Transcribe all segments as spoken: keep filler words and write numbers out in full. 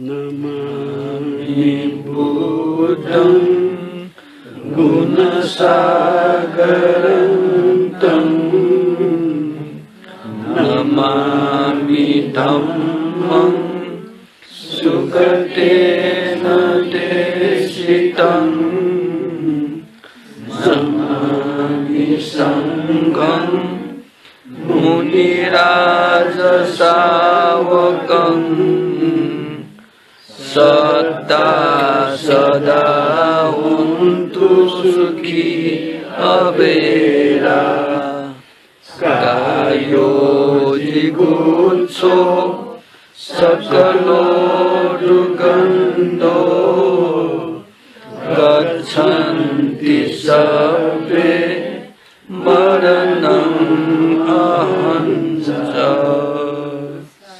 नमामि बुद्धं गुणसागरं तं। नमामि धम्मं सुगतेन देसितं। नमामि संघं मुनिराजसावकं। सत्ता सदा होन्तु सुखी अबेरा। कायो जिगुच्छो सकलो दुगन्धो। गच्छन्ति सब्बे मरणं अहं च।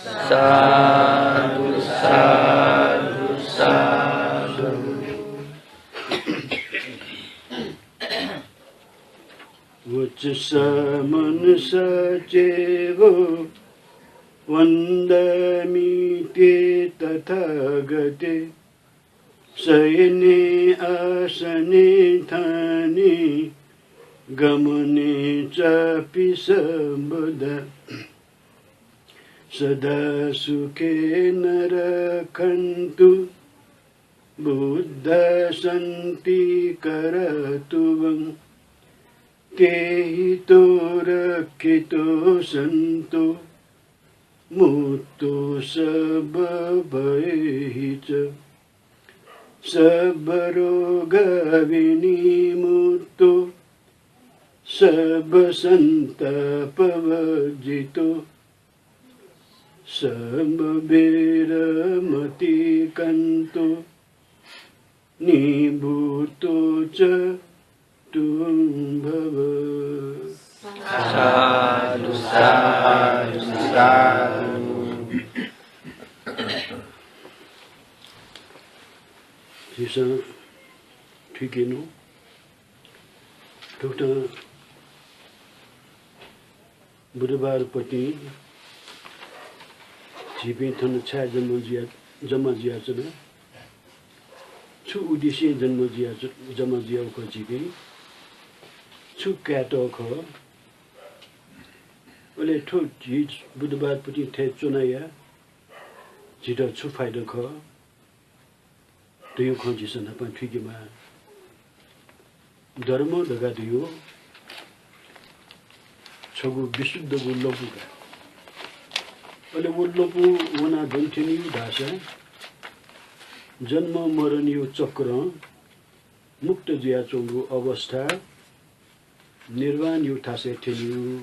साधु, साधु, साधु। वचसा मनसा चेव वन्दामि ते तथागते। शयने आसने ठाने गमने चापि सर्वदा। सदा सुखेन रक्षन्तु बुद्धा सन्ति करातुवं। तेहि तो रक्षितो सन्तो मुक्तो सब्बभयेहि च। सब्बरोगा विनिमुक्तो सब्बसन्तापवर्जितो। सब्बवेरमतिक्कन्तो निब्बुतो च तुवं भव। साधु, साधु, साधु। झीसं थुइकेनु। थुकथं बुधबारपतिं झीपिं थन छाय् जन्म जुया, जमा जुयाच्वना? छु उद्देश्यं जन्म जुया, जमा जुयागु खः झीपिं? छु कायेत खः? अले थ्व झी बुधबारपतिं थथे च्वनाया झीत छु फाइदा खः? धइगु खँ झीसं न्हापां थुइकेमाः। धर्म धकाः धइगु छगू विशुद्धगु लँपु का। अले व लँपु वनाः गन थ्यनीगु धाःसा जन्म मरणया चक्रं मुक्त जुयाच्वंगु अवस्था निर्वाणया थासय् थ्यनीगु।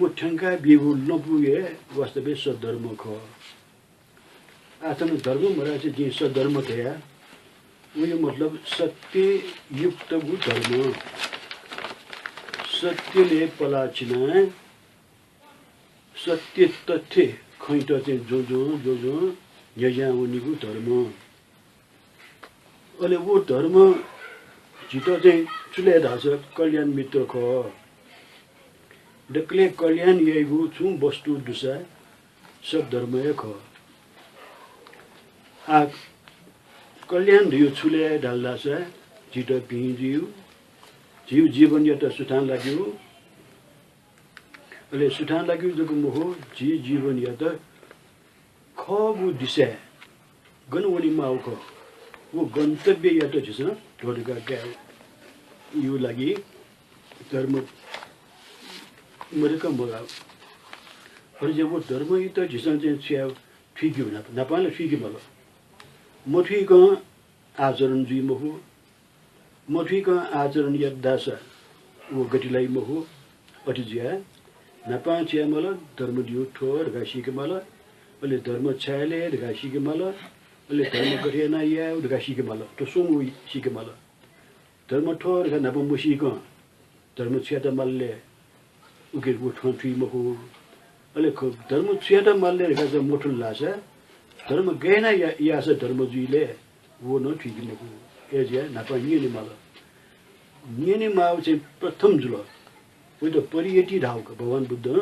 व थ्यंका बीगु लँपु हे वास्तवय् सद्धर्म खः। आः थन धर्म मधासे जिं सद्धर्म धया, वया मतलब सत्ययुक्तगु धर्म। सत्यलय् पलाः चिनाः सत्य तथ्य खँयात चाहिँ ज्वजं ज्वजं न्ह्यज्यां वनीगु धर्म। अले व धर्म झीत चाहिँ छु लय् धाःसा कल्याण मित्र खः। दकलय् कल्याण याइगु छुं वस्तु दुसा सद्धर्म हे खः। आः कल्याण धइगु छु लय् धाल धाःसा झीत भिं जुइगु, झीगु जीवनयात सुथां लाकेगु, अले सुथां लाकेगु जक मखु, झी जीवनयात खःगु दिशाय् गन वनेमाःगु खः, व गन्तव्ययात झीसं ध्वदुका कायेगु लागि धर्म मदय्क मगाः। अले चाहिँ व धर्मयात झीसं चाहिँ छु याये, थुइकेगु न्हापा, न्हापां ला थुइके माल। मथुइकं आचरण जुइ मखु। मथुइकं आचरण यात धाःसा व गति लाइ मखु। अथे जुयाः न्हापां छु याये माल, धर्म धइगु थ्व धकाः सीके माल। अले धर्म छाय् लय् धकाः सीके माल। अले धर्म गथे यानाः यायेगु धकाः सीके माल। थ्व स्वंगू सीके माल। धर्म थ्व धकाः न्हापा मसीकं धर्म छु यात माल ले? उके व थ्वं थुइ मखु। अले ख-, धर्म छु यात माल ले धकाः जक मथुल धाःसा, धर्म गय् यानाः या-, याःसा धर्म जुइ ले? व नं थुइके मखु। अय् जुयाः न्हापा न्यने माल। न्यने माःगु चाहिँ प्रथम जुल। वयात परियति धाःगु का। भगवान बुद्धं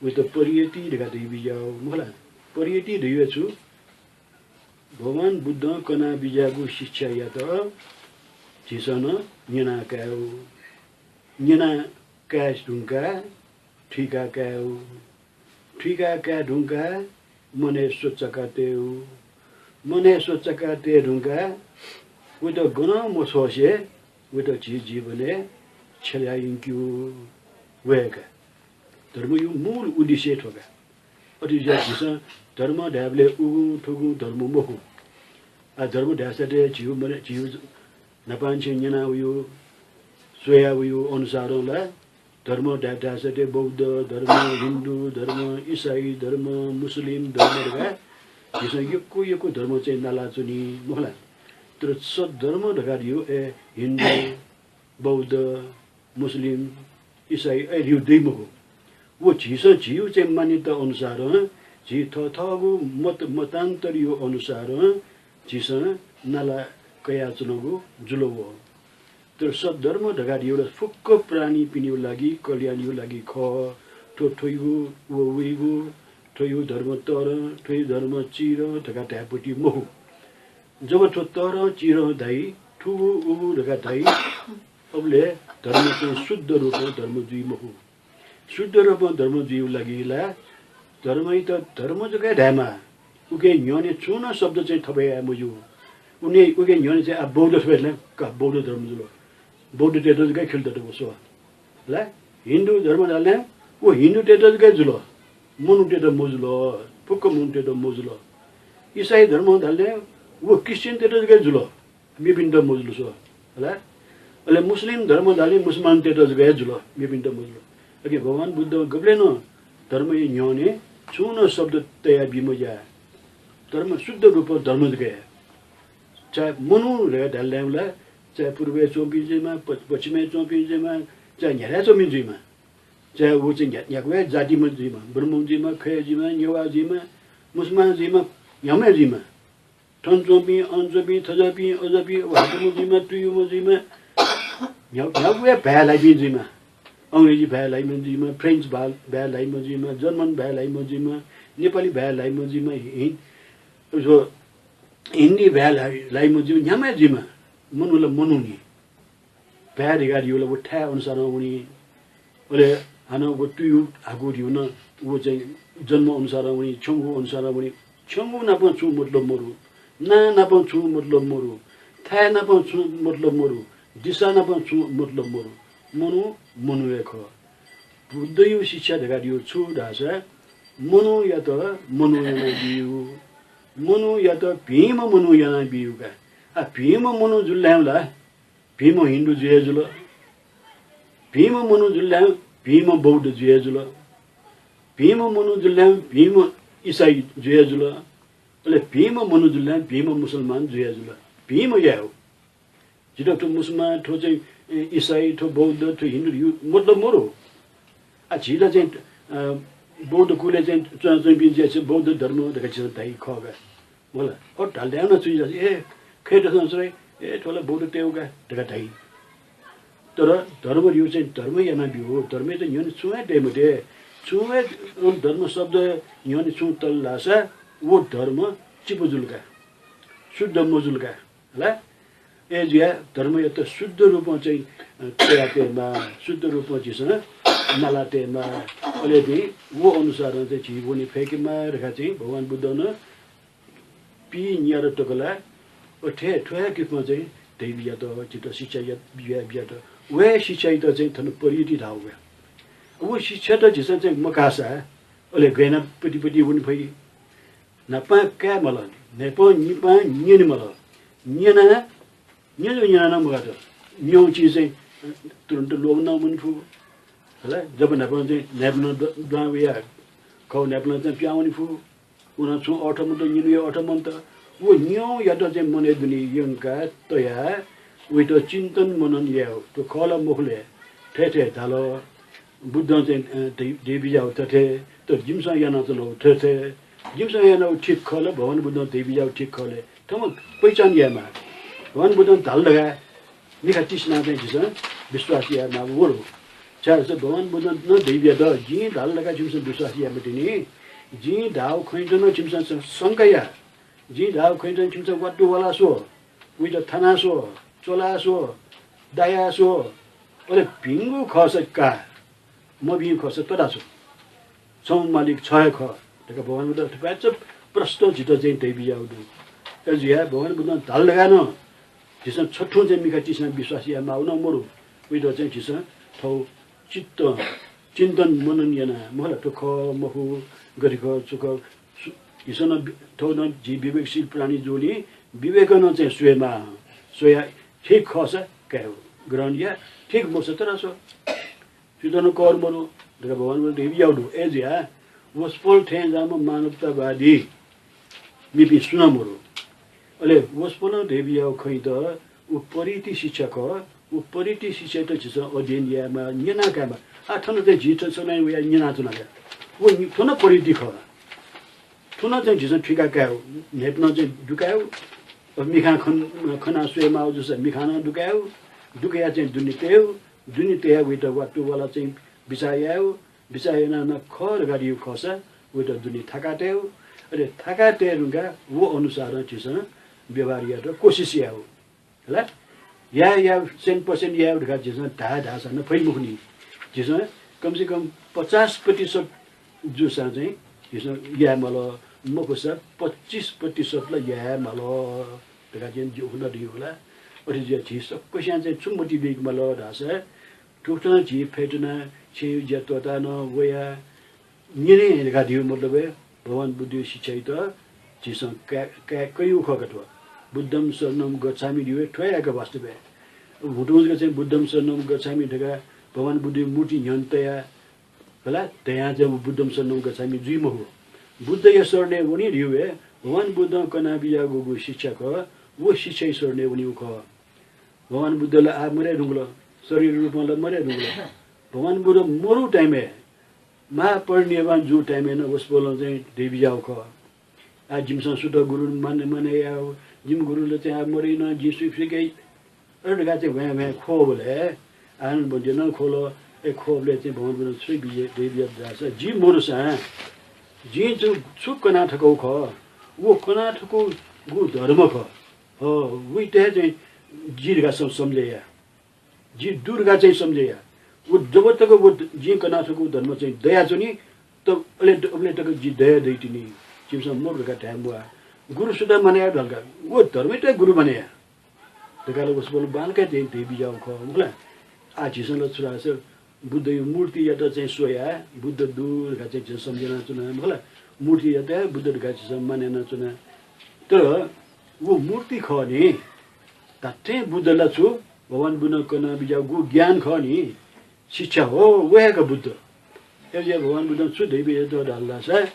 वयात परियति धकाः धयाबिज्याःगु मखु ला? परियति धइगु छु? भगवान बुद्धं कना बिज्याःगु शिक्षायात झीसं नं न्यना कायेगु। न्यना काये धुंकाः थुइका कायेगु। थुइका काये धुंकाः मनय् स्वचका तयेगु। मनय् स्वचका तये धुंकाः वइत गनं मछ्वसे वइत झी जीवनय् छ्यला यंकेगु। व हे का। धर्मया मूल उद्देश्य थ्व का। अथे जुयाः झीसं धर्म धायेबलय् उगुं थुगुं धर्म मखु। आ, धर्म धायेसाथं झीगु मने, झीगु न्हापांनिसें न्यना वइगु, स्वया वइगु अनुसारं ला धर्म धाये, धायेसाथं बौद्ध धर्म, हिन्दू धर्म, इसाई धर्म, मुस्लिम धर्म धकाः झीसं यक्व यक्व धर्म चाहिँ नालाच्वनी, मखु ला? तर सद्धर्म धकाः धइगु, ए, हिन्दू, बौद्ध, मुस्लिम, इसाई, अय् धइगु दइ मखु। व झीसं झीगु चाहिँ मान्यता अनुसारं, झी थःथःगु मत, मतान्तरया अनुसारं झीसं नाला कयाच्वनागु जुल व। तर सद्धर्म धकाः धइगु ला फुक्क प्राणीपिनिगु लागि कल्याणया लागि खः। थ्व थ्वइगु, व वइगु, थ्वइगु धर्म तःधं, थ्वइगु धर्म चिधं धकाः धायेपति मखु। जब थ्व तःधं चिधं धाइ, थुगु उगु धकाः धाइ, अबलय् धर्म चाहिँ शुद्ध रूपं धर्म जुइ मखु। शुद्ध रूपं धर्म जुइगु लागि ला धर्मयात धर्म जक हे धायेमाः। उके न्ह्यःने छुं नं शब्द चाहिँ थप याये मज्यू। उनी उके न्ह्यःने चाहिँ आ बौद्ध थप यात ला, का बौद्ध धर्म जुल। बौद्धतय्त जक हे ख्यलु दत व स्व। ला हिन्दू धर्म धाल ला, व हिन्दूतय्त जक हे जुल। मनूतय्त मजुल, फुक्क मनूतय्त मजुल। इसाई धर्म धाल ला, व क्रिश्चियनतय्त जक हे जुल। मेपिन्त मजुल स्व, हला? अले मुस्लिम धर्म धाल ला मुसलमानतय्त जक हे जुल, मेपिन्त मजुल। अकिं भगवान बुद्धं गबलें नं धर्मया न्ह्यःने छुं नं शब्द तया बी मज्याः। धर्म शुद्ध रूपं धर्म जक हे। चाहे मनू धकाः धाल धायेबलय्, चाहे पूर्वय् च्वंपिं जुइमा, प-, पश्चिमय् च्वंपिं जुइमा, चाहे न्ह्याथाय् च्वंपिं जुइमा, चाहे व चाहिँ न्ह्या-, न्ह्यागु हे जातिम्ह जुइमा, ब्रह्मं जुइमा, खय् जुइमा, नेवाः जुइमा, मुसलमान जुइमा, न्ह्याम्ह हे जुइमा, थन च्वंपिं, अन च्वंपिं, थज्याःपिं, अज्याःपिं, व हाकुम्ह जुइमा, तुयुम्ह जुइमा, न्ह्या-, न्ह्यागु हे भाय् ल्हाइपिं जुइमा, अंग्रेजी भाय् ल्हाइम्ह जुइमा, फ्रेन्च भा-, भाय् ल्हाइम्ह जुइमा, जर्मन भाय् ल्हाइम्ह जुइमा, नेपाली भाय् ल्हाइम्ह जुइमा, हिन-, व हिन्दी भाय् ल्हाइ-, ल्हाइम्ह जुइमा, न्ह्याम्ह हे जुइमा, मनू ला मनू नि। भाय् धकाः धइगु ला व थाय् अनुसारं वनी। अले हानं व तुयु हाकु धइगु नं व चाहिँ जन्म अनुसारं वनी, छेंगु अनुसारं वनी। छेंगु नाप छुं मतलब मरु, नां नाप छुं मतलब मरु, थाय् नाप छुं मतलब मरु, दिशा नाप छुं मतलब मरु। मनू मनू हे खः। बुद्धया शिक्षा धकाः धइगु छु धाःसा मनूयात मनू यानाबीगु, मनूयात भिंम्ह मनू यानाबीगु का। आ, भिंम्ह मनू जुल धायेबलय् ला भिंम्ह हिन्दू जुइ हे जुल। भिंम्ह मनू जुल धायेबलय् भिंम्ह बौद्ध जुइ हे जुल। भिंम्ह मनू जुल धायेबलय् भिंम्ह इसाई जुइ हे जुल। अले भिंम्ह मनू जुल धायेबलय् भिंम्ह मुसलमान जुइ हे जुल। भिंम्ह याये हो। जितः थ्व मुसलमान, थ्व चाहिँ, ए, इसाई, थ्व बौद्ध, थ्व हिन्दू, यो मतलब मरु। आ, झी ला चाहिँ, अ, बौद्ध कुलय् चाहिँ च्वनाच्वंपिं जुयाः चाहिँ बौद्ध धर्म धकाः झीसं धाइ खः का। मला, अ, धाल धायेवं नं छु जुइ, ए, खय् दसं च्वने, ए, थ्व ला बौद्धतय्गु का धकाः धाइ। तर धर्म धइगु चाहिँ धर्म यानाबीगु, धर्मयात न्ह्यःने छुं हे तये मते। छुं हे, अ, धर्म शब्द न्ह्यःने छुं तल धाःसा व धर्म चिपु जुल का, शुद्ध मजुल का। हला? अय् जुयाः धर्मयात शुद्ध रूपं चाहिँ, अ, तया तयेमाः, शुद्ध रूपं झीसं नाला तयेमाः। अले चाहिँ व अनुसारं चाहिँ झी वने फय्केमाः धकाः चाहिँ भगवान बुद्धं नं पीन्यादँ तक ला अथे थ्व हे किसिमं चाहिँ धयाबिज्यात, झीत शिक्षा या-, बिया-, बियात। व हे शिक्षायात चाहिँ थन परियति धाःगु का। व शिक्षात झीसं चाहिँ मकाःसा अले गय् यानाः पतिपति वने फइ? न्हापां काये माल, न्हापां निपां न्यने माल। न्यना, न्यजु न्यना नं मगात। न्यंगु चिज चाहिँ तुरुन्त ल्वःमनाः वने फु। हला, जब न्हापां चाहिँ न्हाय्‌पनं द्व-, द्वां वयाः खः, न्हाय्‌पनं चाहिँ पिहां वने फु। व नं छुं अर्थ मन्त, न्यनेया अर्थ मन्त। व न्यंगुयात चाहिँ मनय् दुने यंकाः तयाः वइत चिन्तन मनन यायेगु। थ्व खः ला मखु ले? थथे धाल। बुद्धं चाहिँ, अ, धइ-, धयाबिज्याःगु थथे, तर जिमिसं यानाच्वनागु थथे। जिमिसं यानागु ठीक खः ला, भगवान बुद्धं धयाबिज्याःगु ठीक खः ले? थःम्हं पहिचान यायेमाः। भगवान बुद्धं धाल धकाः मिखा तिसिनाः चाहिँ झीसं विश्वास यायेमाःगु मरु। छाय्‌धाःसा भगवान बुद्धं नं धयाबिज्यात, जिं धाल धकाः छिमिसं विश्वास याये मते नि। जिं धाःगु खँयात नं छिमिसं स-, शंका या। जिं धाःगु खँयात छिमिसं वातुवाला स्व, उइत थाना स्व, च्वला स्व, दाया स्व, अले भिंगु खःसा का, मभिंगु खःसा तता स्व। छम्ह मालिक छ हे खः धकाः भगवान बुद्धं थपाय्च प्रष्ट झीत चाहिँ धयाबिज्याःगु दु। अय्जुयाः भगवान बुद्धं धाल धकाः नं झीसं छथुं चाहिँ मिखा तिसिनं विश्वास यायेमाःगु नं मदु। उइत चाहिँ झीसं थःगु चित्त चिन्तन मनन यानाः, मखु ला, थ्व खः मखु, गथे खः छु खः, सु-, झीसं नं बि-, थःगु नं झी विवेकशील प्राणी जूगुलिं विवेकं नं चाहिँ स्वयेमाः। स्वयाः ठीक खःसा कायेगु, ग्रहण या, ठीक मखुसा तता स्व। सुइत नं कर मदु धकाः भगवान बुद्धं धयाबिज्याःगु दु। अय्जुयाः वसपोल थें ज्याःम्ह मानवतावादी मेपिं सुं नं मदु। अले वसपोलं धयाबिज्याःगु खँयात व परिधि शिक्षा खः। व परिधि शिक्षायात झीसं अध्ययन यायेमाः, न्यना कायेमाः। आः थन चाहिँ झी थन सकलें वयाः न्यनाच्वना का। व नि-, थ्व नं परिधि खः। थ्व नं चाहिँ झीसं थुइका कायेगु, न्हाय्पनं चाहिँ दुकायेगु, अ, मिखां खन-, खनाः स्वयेमाःगु जूसा मिखां नं दुकायेगु, दुकयाः चाहिँ दुने तयेगु, दुने तयाः वइत वातुवाला चाहिँ बिचाः यायेगु, बिचाः यानाः नं खः धकाः धइगु खःसा वइत दुने थाका तयेगु, अले थाका तये धुंकाः व अनुसारं झीसं व्यवहार यायेत कोसिस यायेगु। हला? या, या, सय percent यायेगु धकाः झीसं धाये धाःसा नं फइ मखुनि। झीसं कम से कम पचास प्रतिशत जूसां चाहिँ झीसं याये माल, मखुसा पच्चिस प्रतिशत ला याये माल धकाः चाहिँ जिं उखुन्हु धयागु ला। अथे जुयाः झी सकसियां चाहिँ छु मतिइ बीके माल धाःसा, थुकथं झी फ्यतुनाः छेँय् ज्या त्वःताः नं वयाः न्यने धकाः धइगु मतलब हे भगवान बुद्धया शिक्षायात झीसं काये, काये, कयागु खः का थ्व। बुद्धं शरणं गच्छामि धइगु हे थ्व हे का वास्तवय्। हुतुं जक चाहिँ बुद्धं शरणं गच्छामि धकाः भगवान बुद्धया मूर्ति न्ह्यःने तयाः, हला, धयां चाहिँ व बुद्धं शरणं गच्छामि जुइ मखु। बुद्धया शरणय् वनी धइगु हे भगवान बुद्धं कनाबिज्याःगु शिक्षा खः, व शिक्षाया शरणय् वनीगु खः। भगवान बुद्ध ला आः मदये धुंकल, शरीर रूपं ला मदये धुंकल। भगवान बुद्ध मरु time-य् महापरिनिर्वाण जू time-य् नं वसपोलं चाहिँ धयाबिज्याःगु खः। आः जिमिसं सुथ गुरु माने, माने यायेगु, जिमि गुरु ला चाहिँ आः मदइन, जिं सुइके सुइके अथे धकाः चाहिँ ह्वाँय् ह्वाँय् ख्वःबलय् आनन्द भन्ते नं ख्वल। अय् ख्वःबलय् चाहिँ भगवान बुद्धं छु धयाबिज्यात धाःसा, जि मरुसां जिं छु, छु कना थकूगु खः, व कना थकूगु धर्म खः। ह, वइत हे चाहिँ जि धकाः सम-, सम्झे या। जि दु धकाः चाहिँ सम्झे या। व जब तक व द-, जिं कना थकूगु धर्म चाहिँ दयाच्वनी, तब अले द-, अबलय् तक जि दया दइतिनि। छिमिसं मरु धकाः धाये म्वाः। गुरु सुद्धा माने या धल का। व धर्मयात गुरु माने या धकाः ला वसपोलं बांलाक हे धया-, धयाबिज्याःगु खः, मखु ला? आः झीसं ला छु धाःसा बुद्धया मूर्तियात चाहिँ स्वयाः बुद्ध दु धकाः चाहिँ झीसं सम्झे यानाच्वना, मखु ला? मूर्तियात हे बुद्ध धकाः झीसं माने यानाच्वना। तर व मूर्ति खः नि, धात्थें बुद्ध ला छु? भगवान बुद्धं कनाबिज्याःगु ज्ञान खः नि, शिक्षा हो, व हे का बुद्ध। अय्जुयाः भगवान बुद्धं छु धयाबिज्यात धाःसा,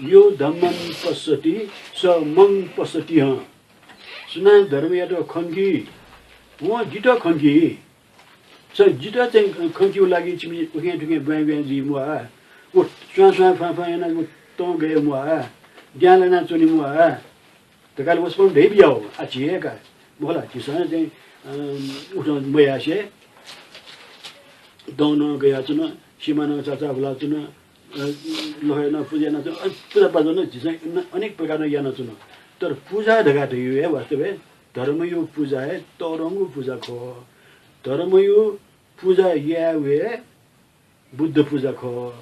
यो धम्मं पस्सति, स मं पस्सति हं। सुनां धर्मयात खंकी, वं जितः खंकी। छ जितः चाहिँ खंकीगु लागि छिमि उखें थुखें ब्वाँय् ब्वाँय् जुइ म्वाः। व स्वां स्वां फां फां यानाः व तं गये म्वाः, ज्यां लानाच्वने म्वाः धकाः ला वसपोलं धयाबिज्याःगु। आः झी हे का, मखु ला? झीसं चाहिँ, अँ, उथं मयासें तं नं गयाच्वन, सिमा नं चाचाः हुलाच्वन, अ, लखय् नं पुजा यानाच्वन, अ, पुजापाठ नं झीसं न-, अनेक प्रकारं यानाच्वन। तर पुजा धकाः धइगु हे वास्तवय् धर्मया पुजा हे तःधंगु पुजा खः। धर्मया पुजा यायेगु हे बुद्ध पुजा खः,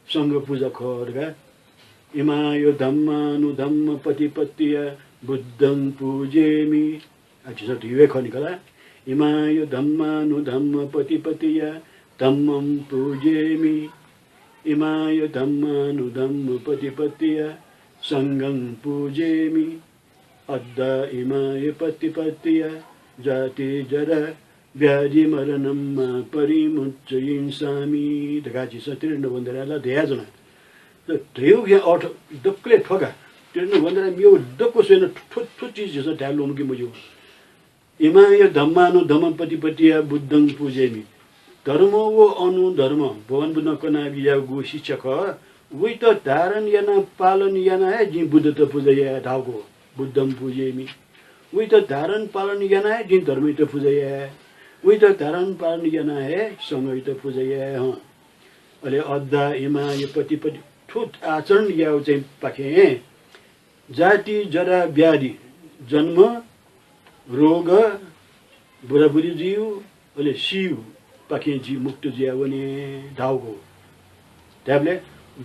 संघ पुजा खः धकाः। इमां यो धम्मानुधम्म पतिपत्तिया बुद्धं पूजेमि। आः झीसं धइगु हे खः नि का ला। इमां यो धम्मानुधम्म पतिपत्तिया धम्मं पूजेमि। इमां यो धम्मानुधम्म पतिपत्तिया संघं पूजेमि। अद्धा इमां यो पतिपत्तिया जाति जरा व्याधि मरणं मा परिमुच्चयिंसामि धकाः झीसं त्रिरत्न वन्दनाय् ला धयाच्वना। तर धयागु अर्थ दक्वले थ्व का। त्रिरत्न वन्दनाय् मेगु दक्व स्वयां थ्व, थ्व चिज झीसं धाये ल्वःमंके मज्यू। इमां यो धम्मानुधम्म पतिपत्तिया बुद्धं पूजेमि। धर्म व अनुधर्म, भगवान बुद्धं कनाबिज्याःगु शिक्षा खः, वइत धारण यानाः पालन यानाः हे जिं बुद्धत पुजा याये धाःगु, बुद्धं पूजेमि। वइत धारण पालन यानाः हे जिं धर्मयात पुजा याये, वइत धारण पालन यानाः हे संघयात पुजा याये हं। अले अद्धा इमां यो पतिपत्ति, थ्व आचरण यायेगु चाहिँ पाखें जाति, जरा, व्याधि, जन्म, रोग, बुराबुरी जुइउ, अले सीउपाखें जि मुक्त जुया वने धाउगु। धायेबलय्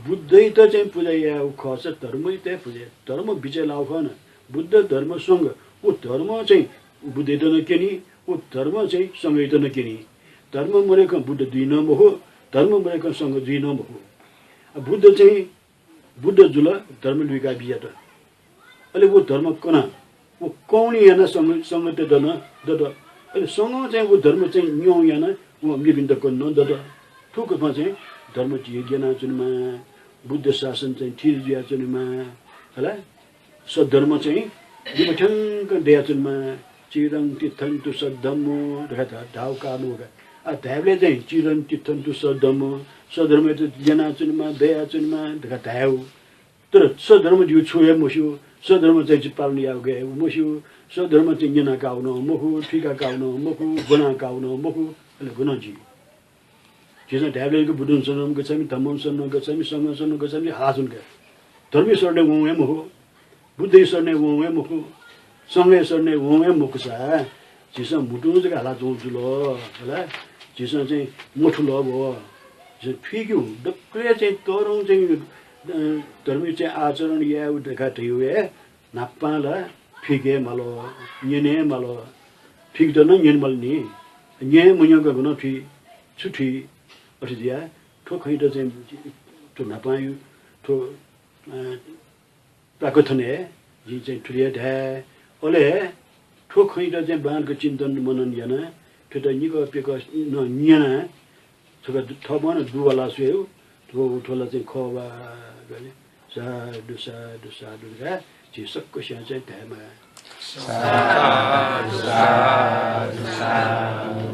बुद्धइत चाहिँ पुजा यायेउ खःसा धर्मइत हे पुजा याये। धर्म बिचय् लाउ खः न। बुद्ध, धर्म, संघ, व धर्म चाहिँ बुद्धइत नं क्यनी, व धर्म चाहिँ संघइत नं क्यनी। धर्म मदयेकं बुद्ध जुइ नं मखु, धर्म मदयेकं संघ जुइ नं मखु। अ, बुद्ध चाहिँ बुद्ध जुल, धर्म लुइका बिज्यात। अले व धर्म कनाः व कौणी यानाः संघ, संघत दन, दत। अले संघं चाहिँ व धर्म चाहिँ न्यं यानाः व मेपिन्त कन नं दत। थुकथं चाहिँ धर्म झी ग्यनाच्वनेमा, बुद्ध शासन चाहिँ थिर जुयाच्वनेमा, हला। सद्धर्म चाहिँ लिपा थ्यंक दयाच्वनेमा। चिरं तिष्ठन्तु सद्धम्मो धकाः धा-, धाउ कानु का। आ, धायेबलय् चाहिँ चिरं तिष्ठन्तु सद्धम्मो, सद्धर्मयात ग्यनाच्वनेमा, दयाच्वनेमा धकाः धायेउ। तर सद्धर्म धइउ छु हे मस्यू, सद्धर्म चाहिँ पालन याउ गय् मस्यू, सद्धर्म चाहिँ न्यना काउ नं मखु, थुइका काउ नं मखु, ब्वना काउ नं मखु, अले गनं जुइ। झीसं धायेबलय् बुद्धं शरणं गच्छामि, धम्मं शरणं गच्छामि, संघं शरणं गच्छामि हालाच्वन का। धर्मया शरणय् वं हे मखु, बुद्धया शरणय् वं हे मखु, संघया शरणय् वं हे मखुसा झीसं म्हुतुं जक हालाच्वंगु जुल, हला। झीसं चाहिँ मथुल व। झीसं थुइकेउ, दकलय् चाहिँ तःधंगु चाहिँ, अ, धर्मया चाहिँ आचरण यायेउ धकाः धइउ हे न्हापां ला थुइके माल, न्यने माल। थुइकेत नं न्यने माल नि। न्यने मन्यंक गनं थुइ, छु थुइ? अथे जुयाः थ्व खँयात चाहिँ थ्व न्हापांया थ्व, अ, प्राक्कथनय् जिं चाहिँ थुलि हे धाये। अले थ्व खँयात चाहिँ बांलाक चिन्तन मनन यानाः थ्वयात निकः प्यकः नं न्यनाः थ्व का थःम्हं नं दुवाला स्वयेउ, थ्व, थ्व ला चाहिँ खः वा धकाः। साधु, साधु, साधु धकाः झी सकसियां चाहिँ धायेमाः। साधु, साधु, साधु।